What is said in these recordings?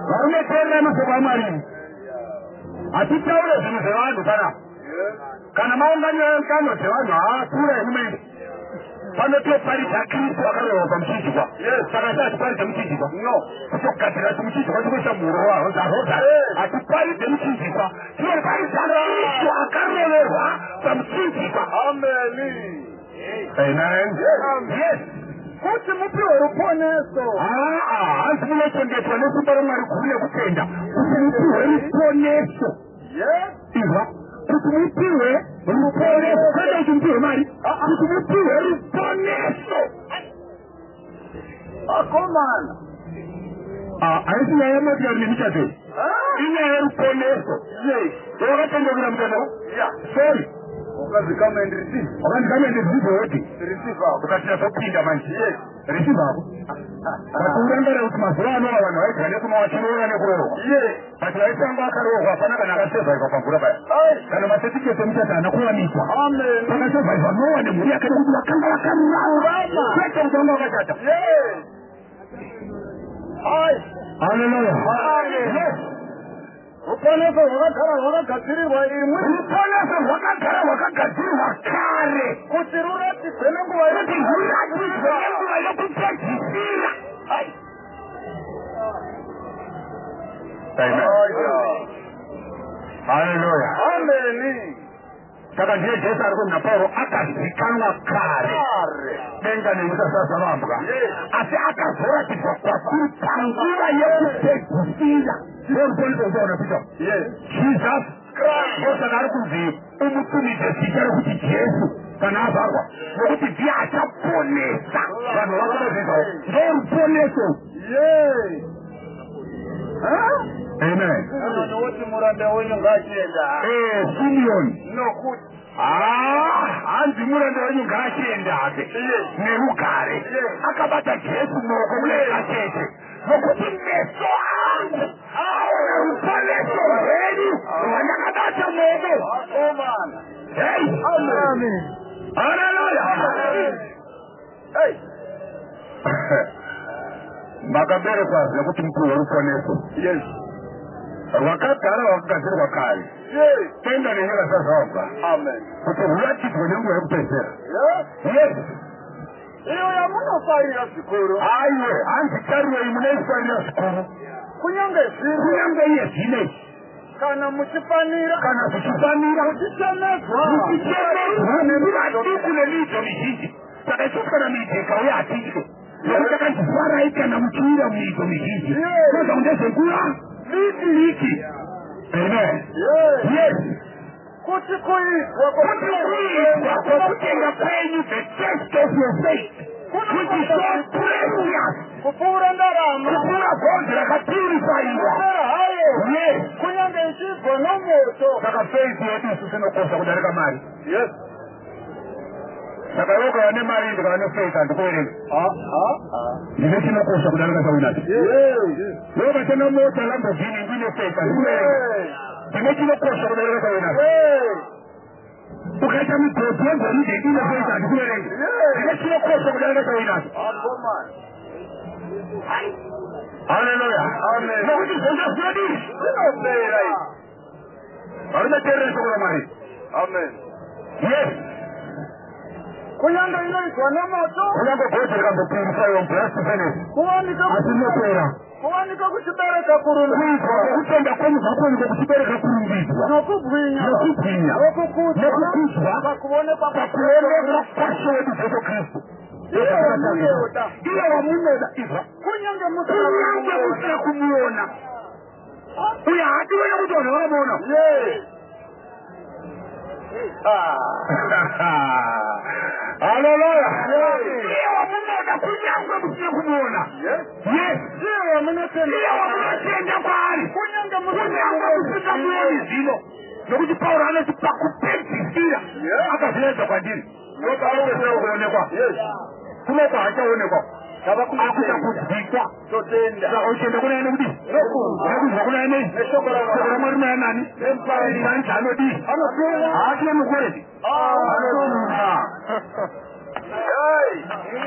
Varume, teererai mashoko aMwari. Hatitaure zvinhu zvevanhu pana. Kana maunganiro ungano dzevanhu, haapfuura mumaende panotoparidza Kristu akarohwa pamuchinjikwa. Saka isi hatiparidze muchinjikwa. No. Kutogadzira kuti muchinjikwa tikuisa muhuro waroza. Hatiparidze muchinjikwa, tinoparidza Kristu akaroverwa pamuchinjikwa. Amen. Amen. Yes. Kuti mupiwe ruponeso. Aa, hanzi munochengetwa nesimba raMwari guru nekutenda kuti mupiwe ruponeso. Izwa, kuti mupiwe ruponeso, kwete kuti mupiwe mari, kuti mupiwe ruponeso. Akomana. Haisi nyaya yemotikari nemichato, inyaya yeruponeso. Wakatendekera mutendo. Sorry. Ukanzi come and receive. Wakanzi come and receive wedding. Receive ako. Ukati nazopinda manje. Receive ako. But urangarira kuti mazuva anova vanhu vaigara nekunwa, vachiroora nekuroorwa. But vaisanga akaroorwa, hapana kana akasurviva pamvura paya. Kana macertificate emuchato haana kuwanikwa. Amen. Pakasurviva Noa nemhuri yake nekuti vakanga vakarurama, kwete kuti vanga vakachata. Ai. Haleluya. Amen. Yes. Ruponeso rwakagara rwakagadzirirwa imwi. Ruponeso rwakagara rwakagadzirirwa kare. Kuti ruratidzwe nenguva kuti ruratidzwe nenguva yekupedzisira. Amen. Haleluya. Ameni. Saka ndiye Jesu ari kunzi naPauro akazikanwa kare Kare. denga nenyika zazavambwa, asi akazoratidzwa kwatiri panguva yekupedzisira. Ndoruponeso uchaona, Peter. Jesus Christ. Ndosaka ari kunzi umutumidze zita rekuti Jesu kana azvarwa, nokuti ndiye achaponesa vanhu vakamazvizawo. Ndoruponeso. Amen. Anoti muranda wenyu ngaachienda. Simeoni. Nokuti. Ah, hanzi muranda wenyu ngaachienda hake nerugare. Akabata Jesu muruoko kudai kacheche, nokuti meso angu aona ruponeso rwenyu rwandakabata muoko. Akomana. Hei. Amen. Haleluya. Hey. Makaberekwa nekuti mupiwe ruponeso rwakagara rwakagadzirwa kare denga nenyika zazvabva Amen. kuti ruratidzwe nenguva yekupedzera. Yes. Iyo yamunofarira zvikuru. Aiwe, hanzi tariroi munoifarira zvikuru. Kunyange zvino. Kunyange iye zvino kana muchifanira. Kana zvichifanira. Muchichemedzwa. Muchichemedzwa nenguva duku nemiidzo mizhinji. Saka isusu kana miidzo ikauya hatitye, nokuti takanzi farai kana muchiwira mumiidzo mizhinji. Toza ndezvenguva diki diki. Amen. Yes. Kuti kuidzwa kuti kuidzwa kwokutenda kwenyu, the test of your faith, which is so precious kupfuura ndarama kupfuura gold rakapurifaiwa. Kupera hayo. Kunyange ichibva nomoto. Saka faith yedu isusu inokosha kudarika mari. Saka iwe ukava nemari, ndikava nefaith, handikuverengi. Ndine chinokosha kudarika chauinacho. Iwe ukatenga mota Lamborghini, ndine faith, handikuverengi. Ndine chinokosha kudarika chauinacho. Ukaita migodhi yegoridhe, ndine faith, handikuverengi. Ndine chinokosha kudarika chauinacho. Akomana. Haleluya. Amen. Nokuti zvonse zvinodii? Zvinopera izvi. Varume, teerera shoko raMwari. Amen. Yes. Kunyange inoitwa nomoto. Kunyange gold rikambopurifaiwa mublast furnace, kuwanika asi rinopera. Kuwanika kuchibereka Kuitwa kurumbidzwa kwokutenda kwenyu zvakuonekwa kuchibereka kurumbidzwa nokubwinya nokubwinya nokukudzwa nokukudzwa pakuonekwa pakuonekwa kwaShe wedu Jesu Kristu. Iye wamunoda. Iye wamunoda, izwa, kunyange musina kunyange musina kumuona. Uye haadiwe nekuti vanhu vakamuona. Haleluya. Iye wamunoda kunyange musina kumuona. Yes. Iye wamunotenda. Iye wamunotenda kwaari kunyange kunyange musingamuoni zvino, nokuti Pauro anoti pakupedzisira akazviratidza kwandiri. Ndopaaopedzisira kuonekwa. Kunoko hachaonekwa, akuita kudzikwa. Totenda. Saka uchenda kuna ene kudii? Nokunzwa. Nekunzwa kuna ene Neshoko raMwari. Shoko raMwari kuna nani? Nemupariri. Panzi anodii? Anotumwa. Haatuma mukwereti, anotumwa.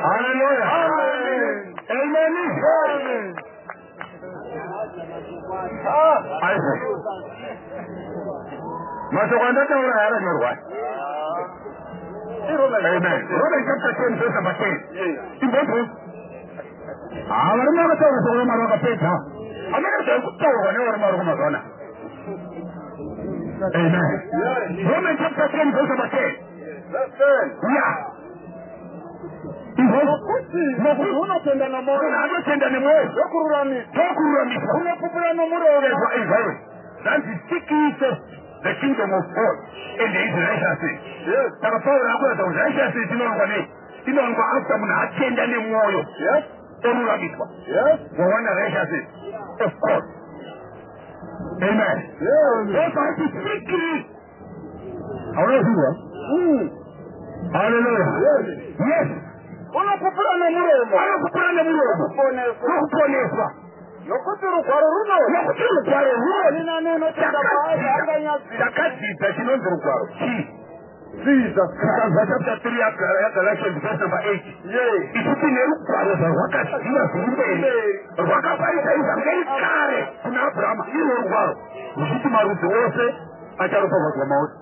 Haleluya. Amen. Amen. Amen. Isaac, mashoko andataura aya akanyorwa. Amen. Romans chapter 10 verse number 10. Imbobvu. Ha, varume vakataura shoko raMwari vakapedza. Hamene zvai kutaurwa nevarume vari kumazuva anaya. Amen. Romans chapter 10 verse number 10. Yeah. Nokuti unotenda nomwoyo. Munhu anotenda nemwoyo. Ndokururamiswa. Ndokururamiswa. Unopupura nomuromo. Izwa, izwa iwe. Zvanzi seek ye first the kingdom of God and his righteousness. Saka Pauro akuratidza kuti righteousness inowanikwa nei? Inowanikwa after munhu atenda nemwoyo. Oruramiswa. Wawana righteousness of God. Amen. Therefore, I seek ye. Hauna kuzvinzwa? Hallelujah. Yes. Unopupura nomuromo. Anopupura nemuromo. Nokuponeswa. Nokuponeswa. Nokuti rugwaro runoti. Nokuti rugwaro runoti. Ani nani unotenda kwaari haanganyadziswi. Takadzidza chinonzi rugwaro. Chii? Jesus. Tikabva chapter 3 yaGalatians verse number 8. Isu tine rugwaro zvarwakaziva zviri mberi. Rwakaparidza ivhangeri kare kuna Abrahama. Irwo rugwaro ruchiti marudzi ose acharopafadzwa mauri.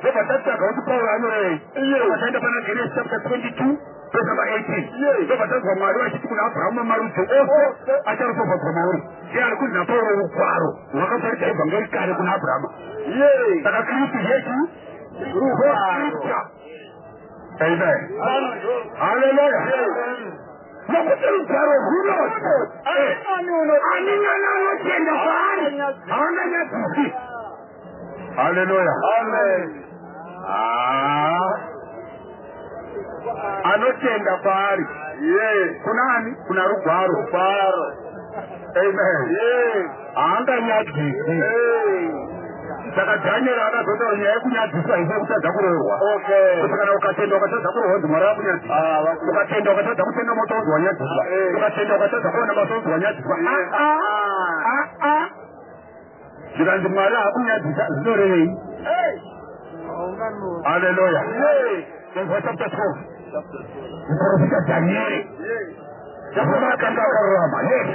Ndobva tatsvaga kuti Pauro anorevei. Ndobva taenda pana Genesis chapter 22 verse number 18. Ndobva tanzwa Mwari vachiti kuna Abrahama marudzi ose acharopafadzwa mauri. Ndiye ari kunzi naPauro rugwaro rwakaparidza ivhangeri kare kuna Abrahama. Saka Kristu yechi scripture. Amen. Hallelujah. Nokuti rugwaro runoti ani nani anotenda kwaari haanganyadziswi. Hallelujah. Amen. Ah. Anotenda kwaari. Kuna ani? Kuna rugwaro. Rugwaro. Amen. Haanganyadziswi. Saka Daniel akazotaura nyaya yekunyadziswa ise kutadza kuroorwa. Kuti kana ukatenda ukatadza kuroorwa nzi Mwari vakunyadzisa. Ukatenda ukatadza kutenga mota unzi wanyadziswa. Ukatenda ukatadza kuwana basa unzi wanyadziswa. Ah, ah, ah. Zvikanzi Mwari haakunyadzisa zvinorevei? Hallelujah. Ezra chapter 12. Muprofita Daniel. Yakoma akanga akarurama. Yes.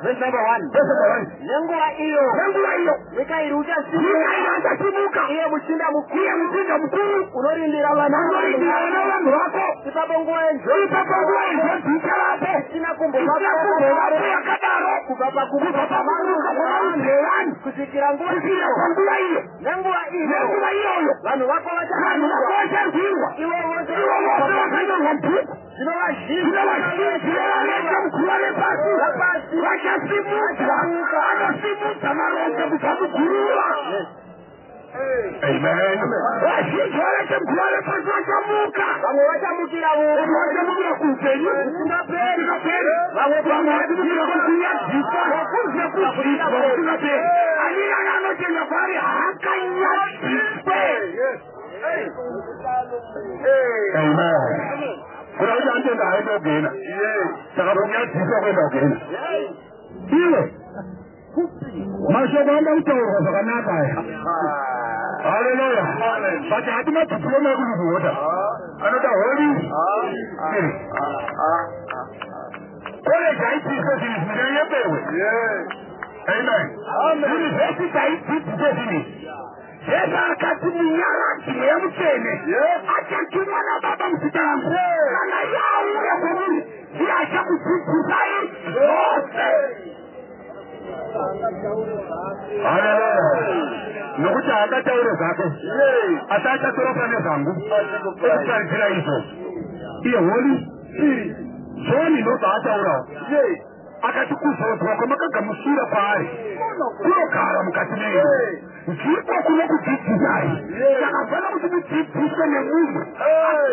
Verse number 1. Verse number 1. Nenguva iyo. Nenguva iyo. Mikaeri uchasimuka. Mikaeri achasimuka. Iye muchinda mukuru. Iye muchinda mukuru. Unorindira vana. Unorindira vana vanhu vako. Ipapo nguva yenjodzi. Ipapo nguva yenjodzi ichavapo. Isina kumbovapo yakadaro. Kubva pakubuka kwamarudzi evanhu. Kusvikira nguva Kusvikira panguva iyo. Nenguva iyo. Nenguva iyoyo. Vanhu vako Vanhu vako vacharwirwa. Ivo vose. Ivo vose vakanyorwa mubhuku. Zvino vazhinji. Zvino vazhinji vevareta muguva repasi. Rapasi. Vachasimudza. Anosimudza marombe kubva muguruva. Amen. Vazhinji varete muguva repasi vachamuka. Vamwe vachamukira Vamwe vachamukira kuupenyu husingaperi. husingaperi. Vamwe Vamwe vachamukira kukunyadziswa nekuzidzwa kusingaperi. Ani nani anotenda kwaari haakanyadziswe. Amen. Kuna kuti anotenda haende kugehena. Saka kunyadziswa kuenda kugehena. Iwe mashoko anga kutaurwa zvakanaka aya. Hallelujah. But hati madiploma ekuti anoda Holy Spirit. College haidzidzise zvinhu izvi ndinyanyeperwe. Amen. University haidzidzise zvinhu izvi. Jesu akati munyaradzi Mweya Mutsvene achatumwa naBaba muzita rangu. Kana iye auya kwamuri ndiye achakudzidzisai zvose. Hallelujah. Nokuti haangataure zvake asi achatora pane zvangu okuparidzira izvozvo. Iye Holy Spirit. John ndobva ataurawo akati kuzodzwa kwamakagamuchira kwaari kunogara mukati menyu ndiko kunokudzidzisai. Saka fanira kuti mudzidziswe nemunhu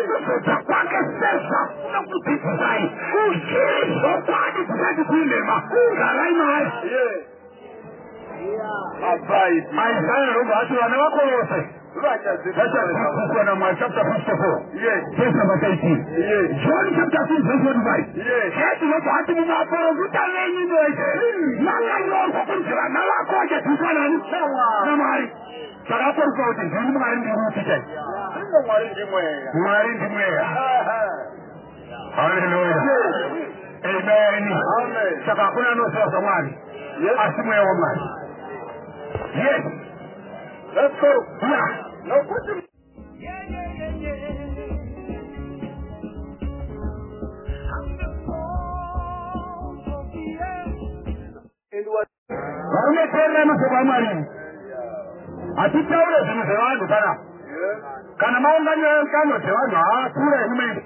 kuzodza kwake sezvakunokudzidzisai kuchiri zvokwadi dzisati kuinhema. Garai maari. Isaya ndobva ati vana vako vose vachadzidziswa naMwari chapter 54 verse number 13. John chapter 6 verse 45. Jesu ndobva ati mumaporofita venyu mese makanyorwa kunzi vana vako vachadzidziswa nani? NaMwari. Saka aporofita kuti ndini Mwari ndiri upi chai? Mwari ndimweya. Hallelujah. Amen. Saka hakuna anoziva zvaMwari. Asi mweya wamwari. Yes. Let's go. Yeah. Nokuti and was Varume, teererai mashoko amwari. Hatitaure zvinhu zvevanhu kana kana maungano dzevanhu. Haapfuura emumaende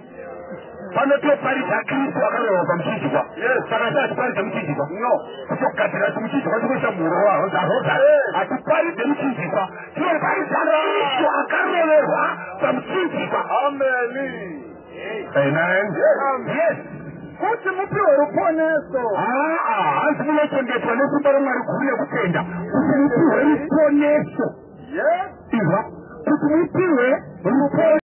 panotoparidza Kristu akarohwa pamuchinjikwa. Saka isi hatiparidze muchinjikwa. No. Kutogadzira kuti muchinjikwa tikuisa muhuro waroza roza. Hatiparidze muchinjikwa, tinoparidza Kristu akaroverwa pamuchinjikwa. Amen. Amen. Yes. Kuti mupiwe ruponeso. Aa, hanzi munochengetwa nesimba ramwari guru nekutenda kuti mupiwe ruponeso. Izwa, kuti mupiwe ruponeso.